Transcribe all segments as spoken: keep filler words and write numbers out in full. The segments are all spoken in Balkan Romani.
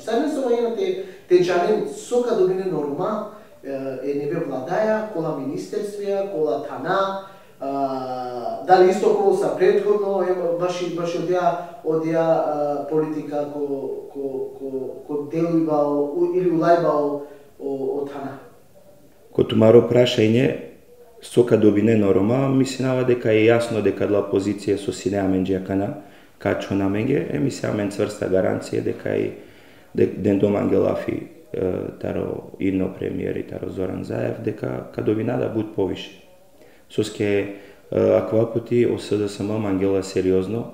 Sarinen so mangena te, te džanen so ka dobinen o Roma, e, e neve vladaja, kola ministerstvija, kola thana, a, dali isto kola sa prethodno, e, baši, baši odija, odija, a, politika ko, ko, ko, ko delujba o, u-, ili ulajba o, o, o thana. Ko tumaro prašanje, so ka dobinen o Roma, mislinava deka e jasno deka adala pozicija so sine amenđe akana, ka ačhon amenge, e, mislinava amen cvrsta garancija deka i, de-, dendom mangela lafi, e, taro idno premieri, taro Zoran Zaev, deka ka dobina da but poviše. Soske, e, akava puti o S D S M mangela seriozno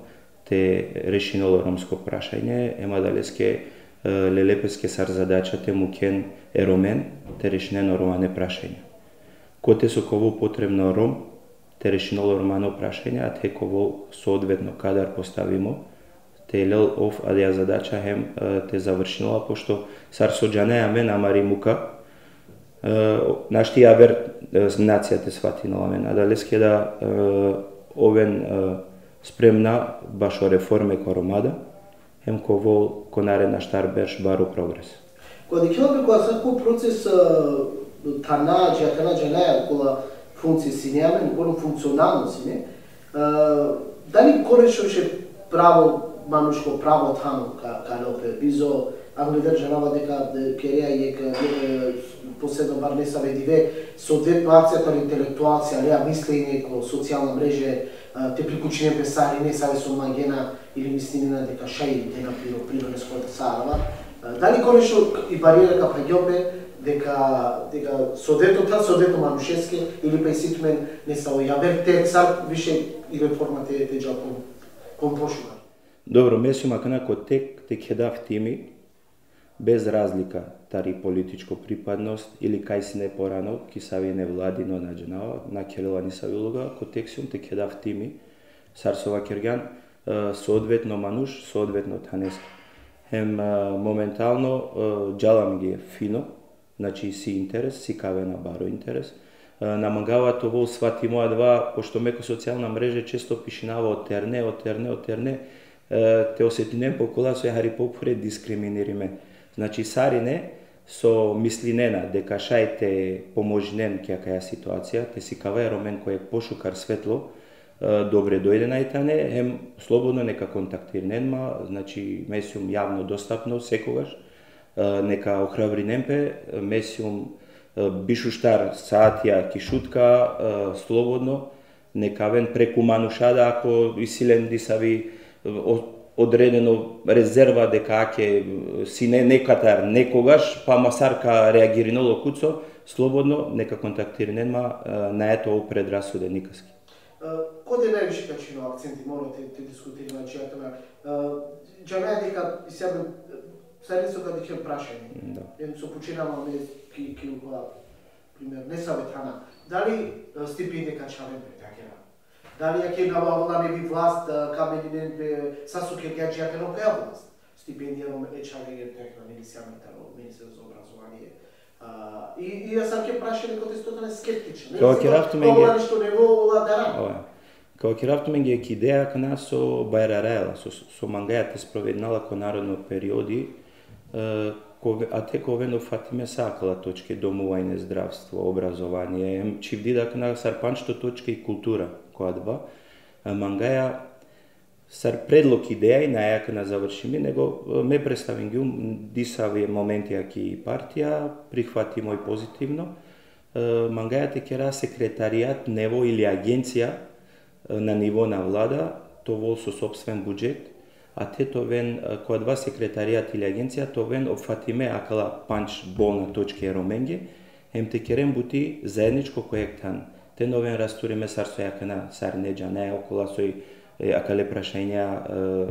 te rešinel o romsko prašanje, em adaleske, e, lele peske sar zadača te mukhen e Romen te rešinen o romane prašanje. Kote so ka ovel potrebno Rom, te rešinel o romano prašanje, athe ka ovel soodvetno kadar postavimo, te lel ov adaja zadača hem, e, te završinel la, pošto sar so džanaja amen amari muka, e, našti aver, e, nacija te svatinel amen. Adaleske da, e, oven, e, spremna bašo reforme ko Roma da, hem ka ovel ko naredna štar berš baro progres. Koga dikhela pe koga sa ko proces, e, thana, dži akana džanaja kola funkcije sine amen, kono funkcionalno sine, e, dali konečno više pravo manuš ko pravo thano ka, ka lel pe, bizo angleder džanava deka, e, kerea jekh, e, posebno bar nesave dive, soodvetno akcija tari intelektualcija, alea mislenje ko socijalna mreže, e, te priključinen pe sarine save so mangena ili mislinena deka šaj dena piro, piro neskoda sarava. E, dali konečno i barijera ka phagjope, deka, deka soodvetno than, soodvetno manušeske, ili pa isi tumen nesavo javer tek, sar više i reforma te, te džal kon, kon pošukar. Dobro, me sijum akana ko tek te khedav timi, bez razlika tari političko pripadnost ili kaj sine porano, ki savi nevladino na džanava, na kerela nisavi uloga, ko tek sijum te khedav timi, sar so vakergjan, e, soodvetno manuš, soodvetno thaneske. Hem, e, momentalno, e, džala amenge fino, znači si interes, sikavena baro interes. E, na mangava te ovel svatimo adava, pošto me ko socijalna mreže često pišinava o terne, o terne, o terne, e, te osetinen pe okola so i hari pophure diskriminirime. Znači, sarine so mislinena deka šaj te pomožinen ki akaja situacija, te sikavaja e Romen ko jekh pošukar svetlo, e, dobre dojdena i tane, hem slobodno neka kontaktirinen ma, znači, me sijum javno dostapno sekogaš, e, neka ohrabrinen pe, me sijum, e, bišu štar saatija ki Šutka, e, slobodno, neka aven preku manuša da, ako isi len disavi, e, o-, odredeno rezerva deka ake, e, sine nekatar nekogaš, pa ma sar ka reagirinel o kuco, slobodno, neka kontaktirinen ma, e, nae te ovel predrasude nikaske. E, kode najviše ka čhinel akcenti, mora te, te diskutirina, znači, akana, e, džanaja deka isi amen, e, sarine so ka dikhen prašanje. Da. Em so pučena ma me ki, ki ukva, primer, nesave thana. Dali, e, stipendije ka čhaven pe, te akana? Dali ake nava avela nevi vlast, e, ka meninen pe, sa so kergja dži akana ko akaja vlast? Stipendija no e čhave, te akana, neli isi amen taro Ministerstvo za obrazovanje. A, i, i asavke prašanje kote so tane skeptičan. Ka vakerav tumenge. Ola nešto nevo, ola dara. Ova. Ka vakerav tumenge jekh ideja akana so bajraraja la, so, so mangaja te sprovedina la ko naredno periodi, e, ko ve-, athe ka oven opfatime sa akala točke, domuvanje, zdravstvo, obrazovanje, em čhivdi da akana sar pandžto točke i kultura, ko adava, e, mangaja sar predlog ideja, i nae akana završimi, nego, e, me predstavingjum disavi momentija ki partija, prihvatimo i pozitivno. E, mangaja te kera sekretarijat nevo ili agencija, e, na nivo na vlada, te ovel so sopstven budžet, athe te oven, e, ko adava sekretarijat ili agencija, te oven opfatime akala pandž bolna točke e Romenge, hem te keren buti zaedničko ko jekh than. Te na oven rasturime sar so i akana, sarine džanaja okola soj, e, akale prašanja, e,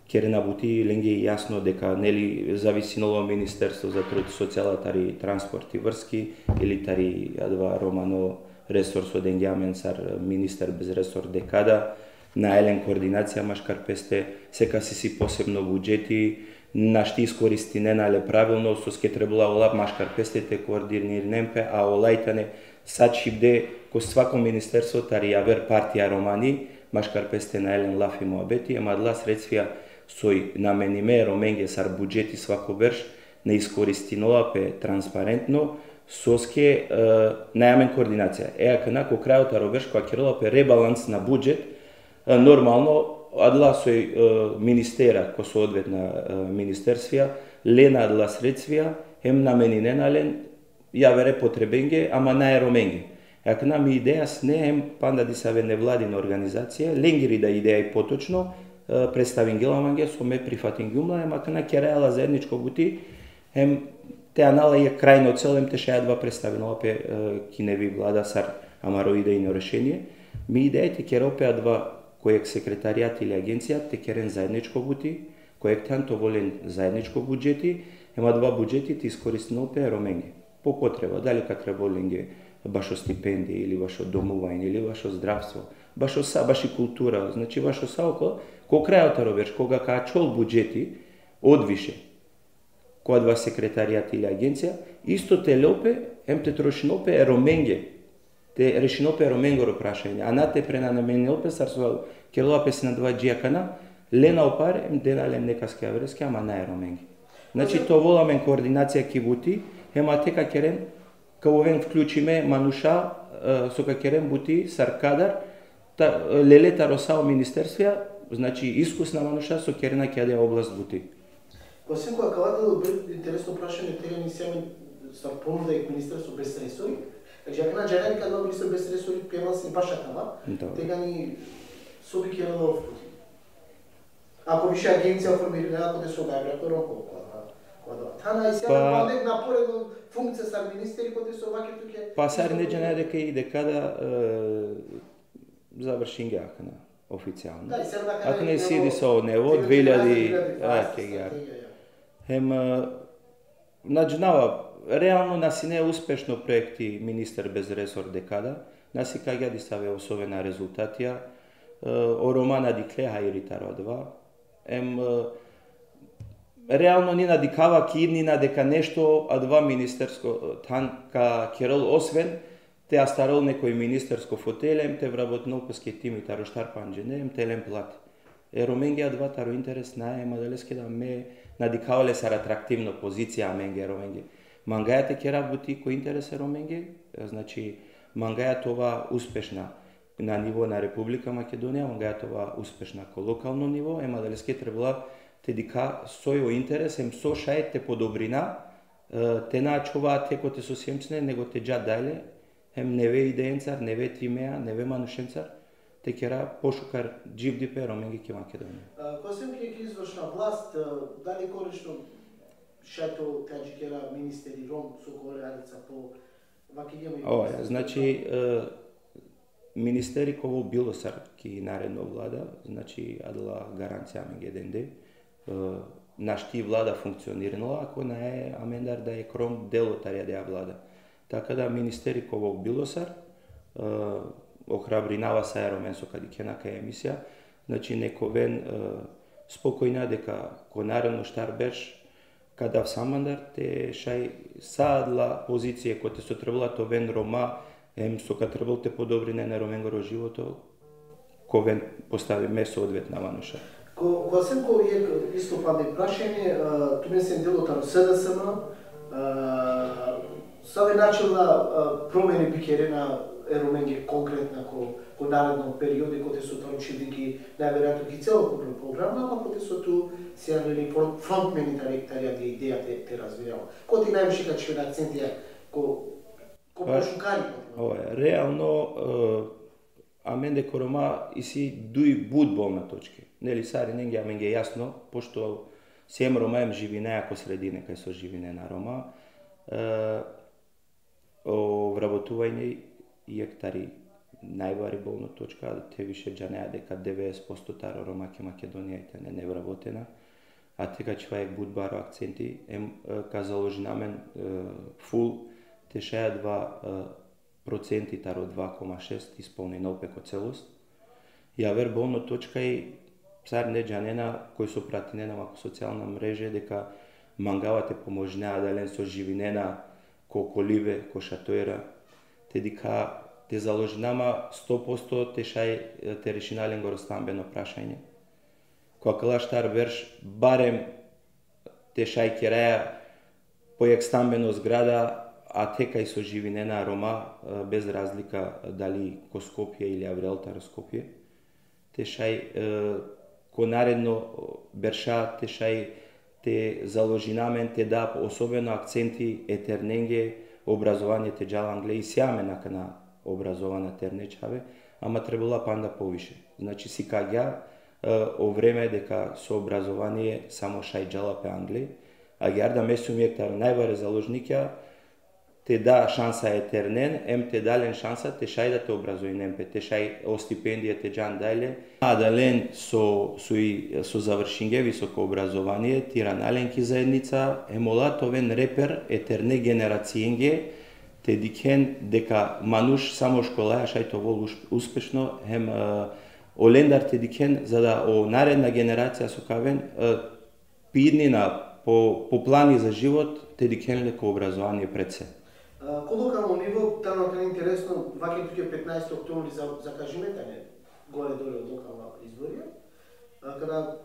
kerena buti, lenge i jasno deka, neli, zavisinela o Ministerstvo za trud i socijala tari transport i vrski, ili tari adava romano resor so dengja amen sar ministar bez resor dekada, nae len koordinacija maškar peste, sekas isi posebno budžeti, našti iskoristinena le pravilno, soske trebela ola maškar peste te koordinirinen pe, a ola i tane sa čhivde ko svako ministerstvo tari javer partija romani, maškar peste nae len lafi muabeti, em adala sredstvija soj namenime e Romenge sar budžeti svako berš, na iskoristinola pe transparentno, soske, e, naj amen koordinacija. E, akana ko krajo taro berš, koga kerela pe rebalans na budžet, e, normalno, adala soj, e, ministera, ko soodvetna, e, ministerstvija, lena adala sredstvija, hem nameninena len javere potrebenge, ama naj e Romenge. E akana mi ideja sine hem panda disave nevladina organizacija, lengiri da ideja i potočno, e, predstavingje la mange, so me prifatingjum la, hem akana keraja la zaedničko buti, hem te ana la jekh krajno cel, hem te šaj adava predstavinola pe, e, ki nevi vlada sar amaro idejno rešenie. Mi ideja te kerel pe adava ko jekh sekretarijat ili agencija, te keren zaedničko buti, ko jekh than te ovel len zaedničko budžeti, hem adava budžeti te iskoristinel pe e Romenge. Po potreba, dali ka trebol lenge bašo stipendije, ili bašo domuvanje, ili bašo zdravstvo, bašo sa, baši kultura, znači bašo sa okola, ko krajo taro berš, koga ka ačhol budžeti, odviše, ko adava sekretarijat ili agencija, isto te lel pe, hem te trošinel pe e Romenge, te rešinel pe e Romengoro prašanje, a na te prenameninel pe sar so kerela pe sine adava dži akana, lena o pare, hem dena len nekaske avereske, ama naj e Romenge. Znači, te ovel amen koordinacija ki buti, hem ate ka keren, ka oven vklučime manuša, e, so ka keren buti sar kadar, ta, lele taro sa o ministerstvija, znači, iskusna manuša so kerena ki adaja oblast buti. Ko sine ko akava delo, interesno prašanje, te len isi amen sar ponuda jekh ministerstvo bez resori. Znači, akana džanaja deka adava minister bez resori phenela sine baš akava. Da. Tegani so bi kerela ov? Ako više agencija formirinena, kote so najverojatno Rom ko, ko, ko adava. Thana isi amen panda jekh naporedno funkcija sar ministeri, kote so vakeri tuke. Pa sar ne džanaja deka i dekada, e, završingja akana oficijalno. Da, i sar da. Akana isi diso nevo, dve iljadi, dve iljadi dvaeset, a, kegja. Hem, e, na džanava, realno na sine uspešno proekti minister bez resor dekada, na sikagja disave osovena rezultatija, e, o Roma na dikhle hajri taro adava, em, e, realno ni na dikhava ki idnina deka nešto adava ministersko, e, than ka kerel osven te astarel nekoj ministersko fotelja, em te vrabotinel peske timi taro štar pandžene, em te len plate. E Romenge adava taro interes nae, em adaleske da me na dikhava le sar atraktivno pozicija amenge e Romenge. Mangaja te kera buti ko interes e Romenge, e, znači, mangaja te ova uspešna na nivo na Republika Makedonija, mangaja te ova uspešna ko lokalno nivo, em adaleske trebela te dikha soj o interes, em so šaj te podobrina, e, te na ačhova ate kote so siem sine, nego te dža dalje, hem neve ideencar, neve timea, neve manušencar, te kera pošukar dživdipe e Romenge ki Makedonija. A, ko siem ki, ki izvršna vlast, a, dali konačno šaj te adžikera ministeri Rom, so kole alica po vakirgjam i... Oja, znači, e, ministeri ka ovel bilo sar ki naredno vlada, znači, adala garancija amenge dende, e, našti vlada funkcionirinela, ako nae amendar da jekh Rom delo tari adaja vlada. Taka da ministeri ka ovel bilo sar, e, ohrabrinava sa e Romen so ka dikhena akaja emisija, znači, nek oven, e, spokojna deka ko naredno štar berš, ka dav sa mandar te šaj sa adala pozicije kote so trebela te oven Roma, em so ka trebel te podobrinen e Romengoro životo, ka oven postavime soodvetna manuša. Ko, ko siem ko jekh isto pande prašanje, e, tumen sien delo taro S D S M, e, save načelna, e, promeni bi kerena e Romenge konkretna ko, ko naredno periodi, kote so taro čhivdi ki, najverojatno ki celokupno programa, ama kote so tu sian front-, frontmeni tari, tari adaja ideja te, te razvijava. Koti najviše ka čhiven akcentija ko, ko... Pa, pošukari, ko... Oja, realno, e, amende ko Roma isi duj but bolna točke. Neli, sarinenge amenge jasno, pošto siem Roma, em živinaja ko sredine kaj so živinena Roma. E, o vrabotuvanje jekh tari najbari bolno točka, te više džanaja deka devedeset posto taro Roma ki Makedonija i tane nevrabotena. A te ka čhiva jekh but baro akcenti, em, e, ka založina amen, e, full, te šaj adava, e, procenti taro dva koma šest ispolninol pe ko celost. Javer bolno točka i, sar ne džanena, koj so pratinena ma ko socijalna mreže, deka mangava te pomožina adalen so živinena ko kolibe, ko šatora, te dikha, te založina ma sto posto te šaj, te rešina lengoro stambeno prašanje. Ko akala štar berš, barem te šaj keraja po jekh stambeno zgrada, a te kaj so živinena Roma, e, bez razlika dali ko Skopje ili avrial taro Skopje. Te šaj, e, ko naredno berša, te šaj te založina amen te da osobeno akcenti e ternenge, obrazovanie te džal angle, isi amen akana obrazovana terne čhave, ama trebela panda poviše. Znači, sikagja, e, o vreme deka so obrazovanie samo šaj džala pe angle, agjaar da me sum jekh taro najbare založnikja, te da šansa e ternen, em te da len šansa te šaj da te obrazovinen pe, te šaj o stipendija te džan dalje. Adalen so, so i, so završinge visoko obrazovanie, te irana len ki zaednica, em ola te oven reper e terne generacienge, te dikhen deka manuš samo školaja šaj te ovol uš-, uspešno, em, e, olendar te dikhen, za da o naredna generacija so ka aven, e, pidnina po, po plani za život, te dikhen le ko obrazovanie pred se. A, ko lokalno nivo, tano akana interesno, vaker tuke petnaesti oktobri za, zakažime tane gore dole o lokalna izborija. A, kada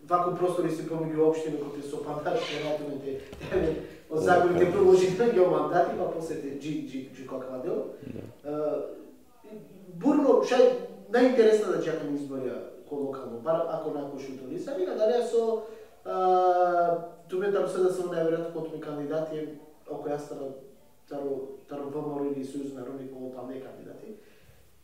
vako prostori si pomegju opštine, kote so panda škera tumen te, te, o zakoni te prodolžinel o mandati, pa posle te dži, dži, dži ko akava delo. Da. A, burno, šaj najinteresna da džakan izborija ko lokalno, bar ako na ko Šuto Orizari, a dalje so, a, tumen taro SDSM najverojatno ko tumen kandidati, okoja taro, taro, taro VMRO ili Сојуз на Роми, ko panda kandidati.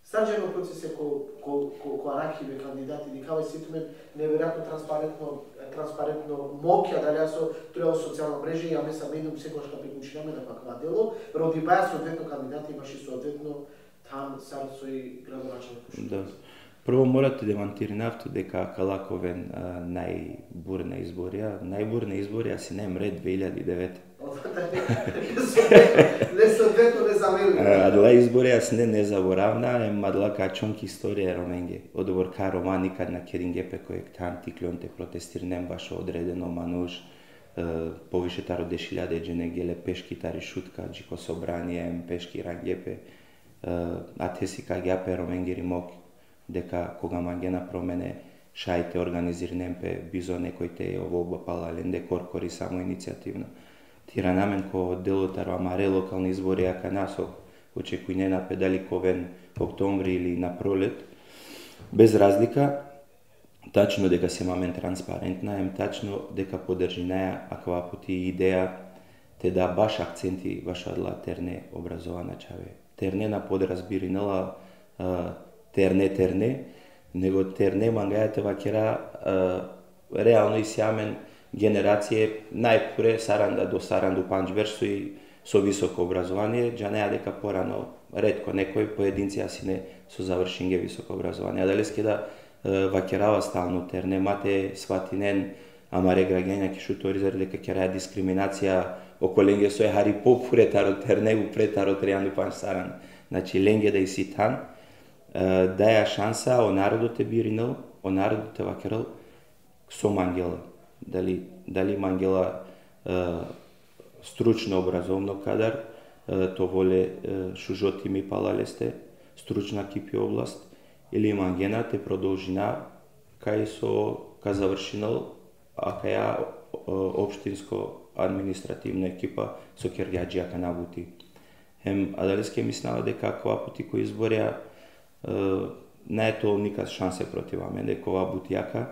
Sar džan o procese ko, ko, ko, ko arakhibe kandidati, dikhava si tumen neverojatno transparentno, transparentno mokja, dalje so, to je o socijalna mreža, i amen sa medium sekogaš ka priključiname na akava delo, rodibaja soodvetno kandidati, baši soodvetno than sar so i gradonačelnik. Da. Prvo mora te demantirinav tut deka akala ka oven, a, najburna izborija. Najburna izborija sine mre dve iljadi deveta. Nesoodvetno, nezamerljivo. E, adala izborija sine nezaboravna, em adala ka ačhon ki istorija e Romenge. Odobor kaj Roma nikad na keringe pe ko jekh than te ikljon te protestirinen bašo odredeno manuš, e, poviše taro deš iljade džene gele peški tari Šutka, dži ko sobranie, em peški irange pe, e, athe sikagja pe e Romengiri mokh, deka koga mangena promene, šaj te organizirinen pe bizo nekoj te ovel pala lende korkori samoinicijativno. Te irana amen ko delo taro amare lokalni izbori akana so očekujnena pe, dali ka oven oktombri ili na prolet. Bez razlika, tačno deka siem amen transparentna, em tačno deka podržinaja akava puti ideja te da baš akcenti bašo adala terne obrazovana čhave. Terne na podrazbirinela, e, terne, terne, nego terne mangaja te vakera, e, realno isi amen generacije najpure saranda do saranda u pandž berš so i so visoko obrazovanie, džaneja deka porano retko nekoj, pojedincija sine so završinge visoko obrazovanie. Adaleske da, e, vakerava stalno terne, ma te svatinen amare gragjanja ki Šuto Orizari deka keraja diskriminacija okolenge so i hari popure taro terne upre taro trianda u pandž saranda. Znači, lenge da isi than, e, daja šansa o narodo te birinel, o narodo te vakerel so mangela. Dali, dali mangela, e, stručno obrazovno kadar, e, te ovel le, e, šužo timi pala leste, stručna ki pi oblast, ili mangena te prodolžina kaj so ka završinel akaja, e, opštinsko administrativno ekipa so kergja dži akana buti. Hem adaleske mislinava deka akava puti ko izborija, e, nae te ol nikas šanse protiv amende, deka ova buti aka,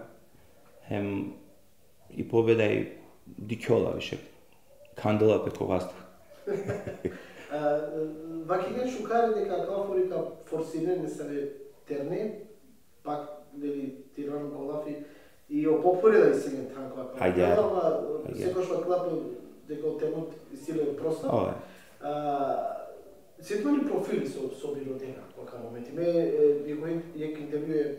hem i pobeda i dikhjola više. Kandela pe ko vazduh. A, vakergjan šukar deka akava fori ka forsinen nesave terne, pak, deli, te iran ko lafi, i o popure da isi len than ko akava. Agjaar. Ama, agjaar, sekoš vakla pe deka o terno isi le prosto. Oj. A, si tmani profili so, so bi rodena ko akava momenti. Me, e, jekh, jekh intervju e,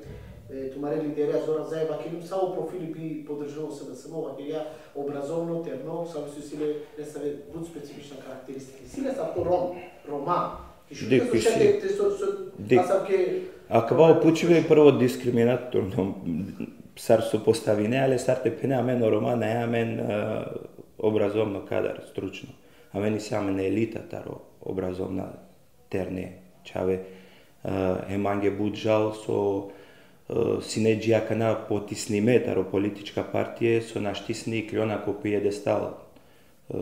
e, tumare lidere Zoran Zaev vakergjum, savo profili bi podržalo SDSM, vakergja obrazovno, terno, savo so isi le nesave but specifična karakteristike. Isi le sar to Rom, Roma, ki Šutka. Dikh, so isi. Te, te, so, so, dikh. Asavke. Akava o pučibe prvo diskriminatorno, sar so postavine, ale sar te phene amen o Roma nae amen, e, obrazovno kadar, stručno. Amen isi amen elita taro obrazovna terne čhave. E, hem mange but žal so E, sine dži akana potisnime taro politička partie, so našti sine iklona ko piedestal. E,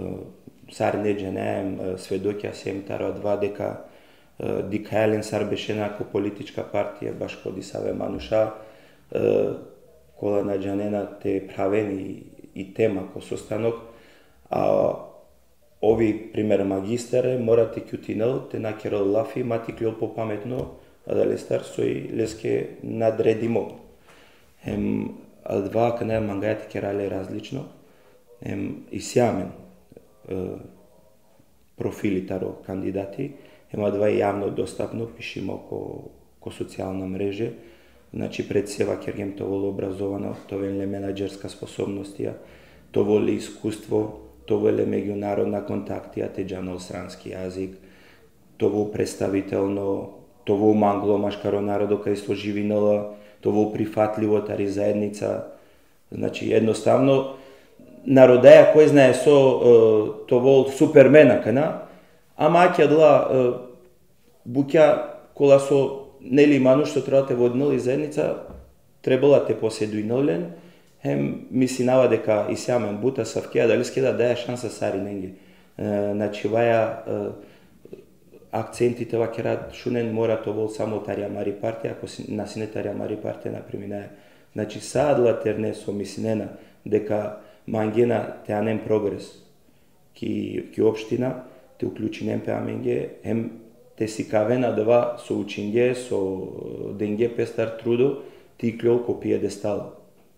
sar ne džanaja, em, e, svedokija siem taro adava deka, e, dikhaja len sar bešena ko politička partie, bašo disave manuša, e, kola na džanena te phraven i, i tema ko sostanok, a ovi, primer, magistere, mora te kjutinel, te na kerel lafi, ma te iklol popametno adalestar soj leske nadredimo. Em, adava akana mangaja te kera le različno. Em, isi amen, e, profili taro kandidati, em, adava javno dostapno, pišimo ko, ko socijalna mreže. Znači, pred se vakergjem te ovel obrazovano, te ovel le menadžerska sposobnostija, te ovel le iskustvo, te ovel le megjunarodna kontaktija, te džanol stranski jazik, te ovel predstavitelno, te ovel manglo maškaro narodo kaj so živinela, te ovel prifatlivo tari zaednica. Znači, jednostavno, na rodaja koj znae so, e, te ovel Supermen akana, ama ake adala, e, bukja kola so, neli, manuš so trebela te vodinel i zaednica, trebela te poseduinel len, hem mislinava deka isi amen but asavke, adaleske da daja šansa sarinenge. E, znači, vaja, e, akcenti te vakera, šunen, mora te ovel samo tari amari partija, ako si, na sine tari amari partija, na priminaja. Znači, sa adala terne so mislinena deka mangena te anen progres ki, ki opština, te uključinen pe amenge, hem te sikaven adava so učinge, so denge pestar trudo, te iklol ko piedestal.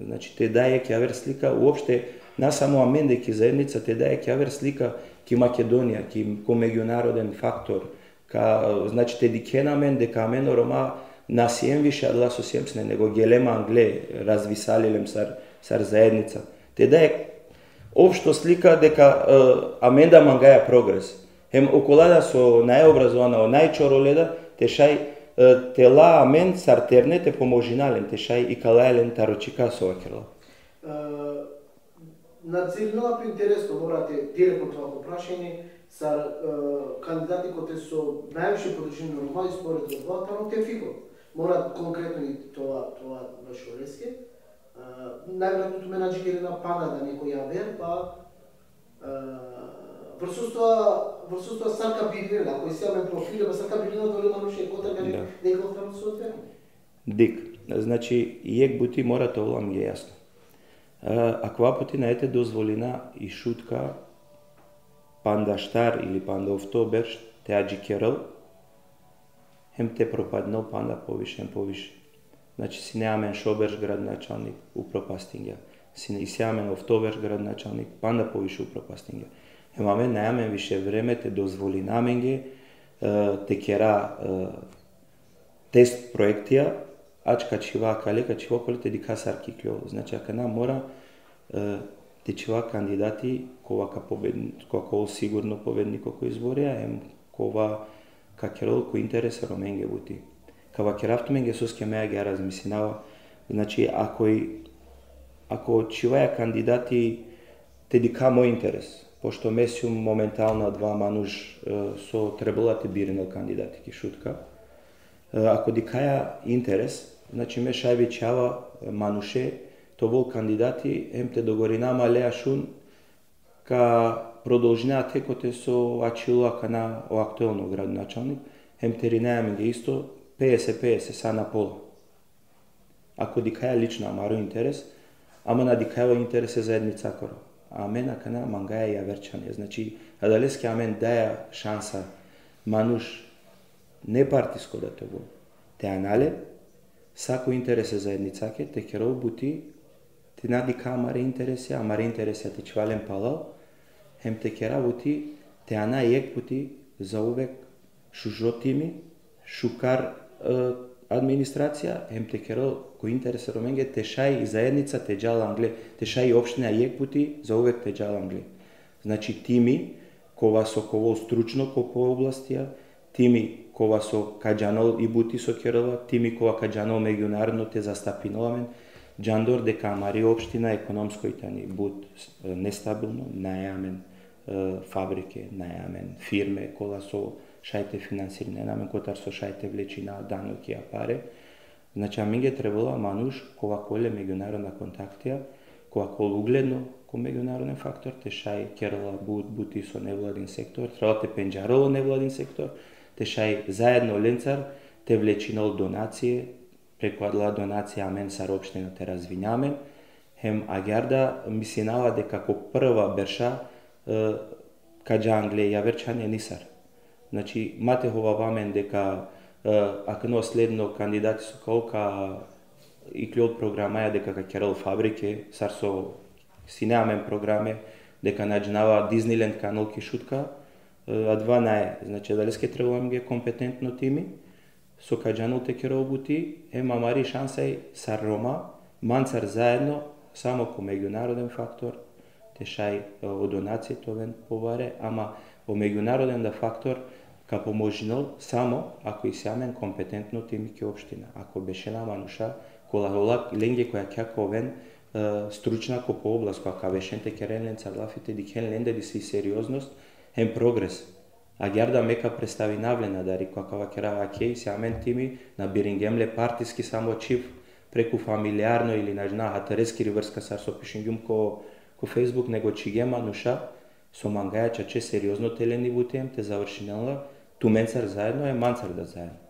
Znači, te da jekh javer slika, uopšte, na samo amende ki zaednica, te da jekh javer slika ki Makedonija, ki, ko megjunaroden faktor, ka, znači, te dikhen amen deka amen o Roma na siem više adala so siem sine, nego gelem angle, razvisalilem sar, sar zaednica. Te da jekh opšto slika deka, e, amen da mangaja progres. Hem okola da so nae obrazovana, o najčorole da, te šaj, e, te la amen sar terne te pomožina len, te šaj ikala len taro čhika so vakerela. E, nadzirinela pe interesno, mora te direktno te ovel prašanje, sar, e, kandidati kote so najviše podržini normalno spored odova tano Tevfiko. Mora konkretno i tova, tova bašo leske. E, najverojatno tumen adžikerena pana da neko javer, pa, e, versus tova, versus tova sar ka birinel, ako isi amen profile, pa sar ka birinel dole manuše, kotar ka, da, neko tano so otvoreno. Dik, znači, jekh buti mora te ovel amenge jasno. E, akava puti nae te dozvolina i Šutka panda štar ili panda ofto berš te adžikerel, hem te propadnel panda poviše hem poviše. Znači, sine amen šov berš gradonačalnik, upropastingja. Sine, isi amen ofto berš gradonačalnik, panda poviše upropastingja. Hem amen nae amen više vreme te dozvolina amenge, e, te kera, e, test proektija, ač ka čhiva akale, ka čhiva okole, te dikha sar ka iklol. Znači, akana mora, e, te čhiva kandidati kova ka pobedn-, kova ka ovel sigurno pobedniko ko izborija, em kova ka kerol ko interes e Romenge buti. Ka vakerav tumenge soske me agjaar razmislinava. Znači, ako i, ako čhivaja kandidati, te dikha mo interes, pošto me sijum momentalno adava manuš, e, so trebela te birinel kandidati ki Šutka. E, ako dikhaja interes, znači, me šaj vičava, e, manuše te ovel kandidati, hem te dogovorina ma lea šun ka prodolžina te kote so ačhilo akana o aktuelno gradonačalnik, hem te irina amenge isto, pedeset pedeset, sa na pola. Ako dikhaja lično amaro interes, ama na dikhaja o interes e zaednicakoro. Amen akana mangaja javer čhane. Znači, adaleske amen daja šansa manuš nepartisko da te ovel. Te ana le, sa ko interes e zaednicake, te kerol buti, te na dikha amare interese, amare interese te čhiva len palal, hem te kera buti, te ana jekh puti zauvek šužo timi, šukar, e, administracija, hem te kerol ko interes e Romenge, te šaj i zaednica te džal angle, te šaj i opština jekh puti zauvek te džal angle. Znači, timi kova so ka ovel stručno ko po oblastija, timi kova so ka džanol i buti so kerela, timi kova ka džanol megjunarodno te zastapinol amen, džandor deka amari opština ekonomsko i tani but, e, nestabilno, nae amen, e, fabrike, nae amen firme, kola so šaj te finansirinen amen, kotar so šaj te vlečina danokija, pare. Znači, amenge trebela manuš kova kole međunarodna kontaktija, kova kol ugledno ko međunarodni faktor, te šaj kerela but buti so nevladin sektor, trebela te pendžarel o nevladin sektor, te šaj zaedno lencar te vlečinel donacije, preku adala donacije amen sar opština te razvinjamen, hem agjaar da mislinava deka ko prva berša, e, ka dža angle javer čhane nisar. Znači, ma te hovava amen deka, e, akana sledno kandidati so ka ol ka iklol programaja deka ka kerel fabrike, sar so sine amen programe, deka na džanava Disneyland ka anol ki Šutka, e, adava nae. Znači, adaleske trebela amenge kompetentno timi, so ka džanol te kerol buti, hem amari šansa i sar Roma, mancar zaedno, samo ko međunaroden faktor, te šaj, e, o donacije te oven pobare, ama o međunaroden da faktor ka pomožinol samo ako isi amen kompetentno timi ki opština. Ako bešena manuša, kola ola lenge koja ka oven, e, stručna ko po oblast, koja ka bešen te keren lencar lafi, te dikhen lende disi serioznost, hem progres. Agjaar da me ka predstavinav len adari, ko akava kerava, okej, isi amen timi, na biringjem le partiski, samo čhib preku familijarno ili na džanav hatereskiri vrska sar so pišingjum ko, ko Facebook, nego čhigjem manuša so mangaja čače seriozno te len i buti hem te završinen la, tumencar zaedno, e mancar da zaedno.